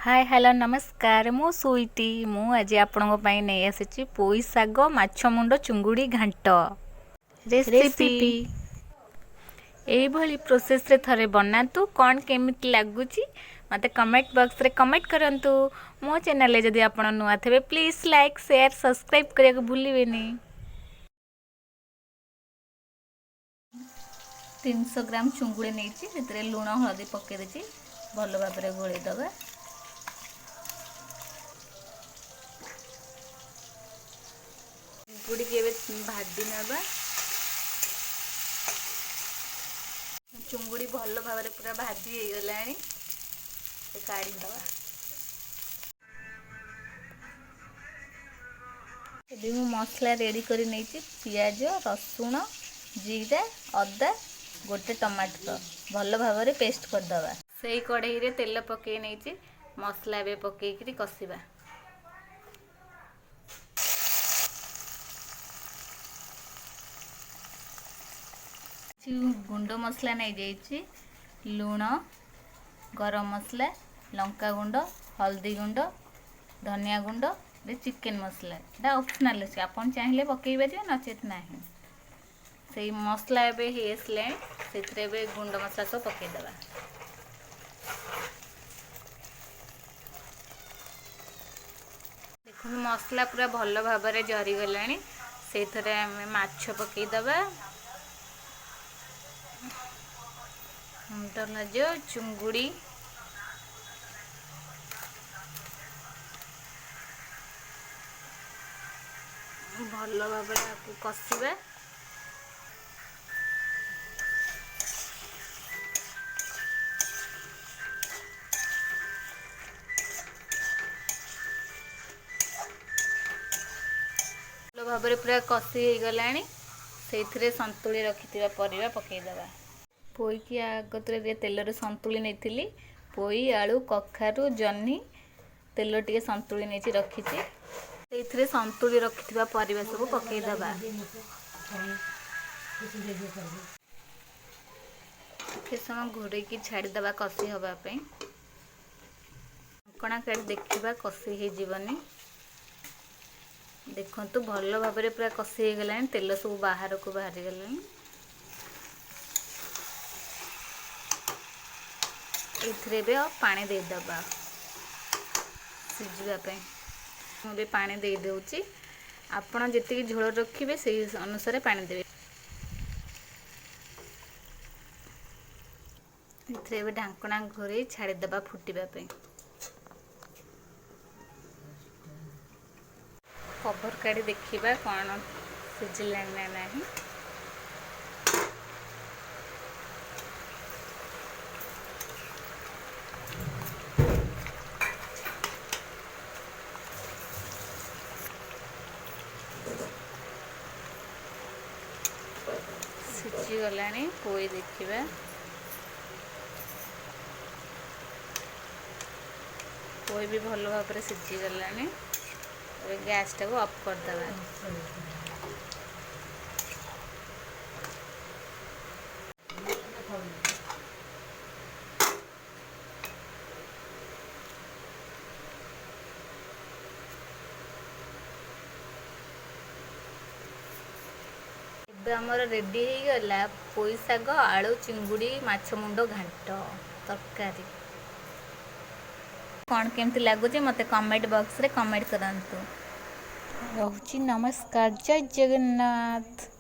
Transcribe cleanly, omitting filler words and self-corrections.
ହାଏ, hello, ନମସ୍କାର। ମୁଁ ସୁଇଟି। ମୁଁ ଆଜି ଆପଣଙ୍କ ପାଇଁ ନେଇ ଆସିଛି ପୋଇ ଶାଗ, ମାଛ ମୁଣ୍ଡ, ଚୁଙ୍ଗୁଡ଼ି ଘାଣ୍ଟ ରେସିପି। ଏଇଭଳି ପ୍ରୋସେସ୍ରେ ଥରେ ବନାନ୍ତୁ। କ'ଣ କେମିତି ଲାଗୁଛି, ମୋତେ କମେଣ୍ଟ ବକ୍ସରେ କମେଣ୍ଟ କରନ୍ତୁ। ମୋ ଚ୍ୟାନେଲରେ ଯଦି ଆପଣ ନୂଆ ଥିବେ, ପ୍ଲିଜ୍ ଲାଇକ୍, ସେୟାର, ସବସ୍କ୍ରାଇବ୍ କରିବାକୁ ଭୁଲିବେନି। 300 ଗ୍ରାମ ଚୁଙ୍ଗୁଡ଼ି ନେଇଛି। ସେଥିରେ ଲୁଣ, ହଳଦୀ ପକାଇ ଦେଇଛି। ଭଲ ଭାବରେ ଗୋଳେଇ ଦେବା। ଚୁଙ୍ଗୁଡ଼ିକି ଏବେ ଭାଜି ନେବା। ଚୁଙ୍ଗୁଡ଼ି ଭଲ ଭାବରେ ପୁରା ଭାଜି ହେଇଗଲାଣି, କାଢ଼ିଦେବା। ଏବେ ମୁଁ ମସଲା ରେଡ଼ି କରି ନେଇଛି। ପିଆଜ, ରସୁଣ, ଜିରା, ଅଦା, ଗୋଟେ ଟମାଟର ଭଲ ଭାବରେ ପେଷ୍ଟ କରିଦେବା। ସେଇ କଢ଼େଇରେ ତେଲ ପକାଇ ନେଇଛି। ମସଲା ଏବେ ପକାଇକିରି କଷିବା। ଗୁଣ୍ଡ ମସଲା ନେଇଯାଇଛି: ଲୁଣ, ଗରମ ମସଲା, ଲଙ୍କା ଗୁଣ୍ଡ, ହଳଦୀ ଗୁଣ୍ଡ, ଧନିଆ ଗୁଣ୍ଡ, ଚିକେନ୍ ମସଲା। ଏଇଟା ଅପସନାଲ୍ ଅଛି, ଆପଣ ଚାହିଁଲେ ପକାଇ ପାରିବେ, ନଚେତ୍ ନାହିଁ। ସେଇ ମସଲା ଏବେ ହେଇ ଆସିଲାଣି, ସେଥିରେ ଏବେ ଗୁଣ୍ଡ ମସଲା ସବୁ ପକାଇଦେବା। ଦେଖନ୍ତୁ, ମସଲା ପୁରା ଭଲ ଭାବରେ ଜରିଗଲାଣି। ସେଇଥିରେ ଆମେ ମାଛ ପକାଇଦେବା। ମୁଣ୍ଡ, ଚୁଙ୍ଗୁଡ଼ି, ଭଲ ଭାବରେ ଆକୁ କଷିବା। ଭଲ ଭାବରେ ପୁରା କଷି ହେଇଗଲାଣି। ସେଇଥିରେ ସନ୍ତୁଳି ରଖିଥିବା ପରିବା ପକାଇଦେବା। ପୋଇକି ଆଗତୁରା ଟିକେ ତେଲରେ ସନ୍ତୁଳି ନେଇଥିଲି। ପୋଇ, ଆଳୁ, କଖାରୁ, ଜହ୍ନି ତେଲ ଟିକେ ସନ୍ତୁଳି ନେଇଛି, ରଖିଛି। ସେଇଥିରେ ସନ୍ତୁଳି ରଖିଥିବା ପରିବା ସବୁ ପକାଇଦେବା। ଟିକେ ସମୟ ଘୋଡ଼େଇକି ଛାଡ଼ିଦେବା କଷି ହେବା ପାଇଁ। ଢାଙ୍କଣା କାଢ଼ି ଦେଖିବା କଷି ହେଇଯିବନି। ଦେଖନ୍ତୁ, ଭଲ ଭାବରେ ପୁରା କଷି ହେଇଗଲାଣି। ତେଲ ସବୁ ବାହାରକୁ ବାହାରିଗଲାଣି। ଏଥିରେ ଏବେ ଆଉ ପାଣି ଦେଇଦେବା ସିଝିବା ପାଇଁ। ମୁଁ ଏବେ ପାଣି ଦେଇଦେଉଛି। ଆପଣ ଯେତିକି ଝୋଳ ରଖିବେ, ସେଇ ଅନୁସାରେ ପାଣି ଦେବେ। ଏଥିରେ ଏବେ ଢାଙ୍କଣା ଘୋରେଇ ଛାଡ଼ିଦେବା ଫୁଟିବା ପାଇଁ। କଭର କାଢ଼ି ଦେଖିବା କ'ଣ ସିଝିଲାଣି ନା ନାହିଁ। ସିଝିଗଲାଣି ପୋଇ, ଦେଖିବା। ପୋଇ ବି ଭଲ ଭାବରେ ସିଝିଗଲାଣି। ଏବେ ଗ୍ୟାସଟାକୁ ଅଫ୍ କରିଦେବା। ଏବେ ଆମର ରେଡ଼ି ହେଇଗଲା ପୋଇ ଶାଗ, ଆଳୁ, ଚିଙ୍ଗୁଡ଼ି, ମାଛ ମୁଣ୍ଡ ଘାଣ୍ଟ ତରକାରୀ। କ'ଣ କେମିତି ଲାଗୁଛି, ମୋତେ କମେଣ୍ଟ ବକ୍ସରେ କମେଣ୍ଟ କରନ୍ତୁ। ରହୁଛି, ନମସ୍କାର, ଜୟ ଜଗନ୍ନାଥ।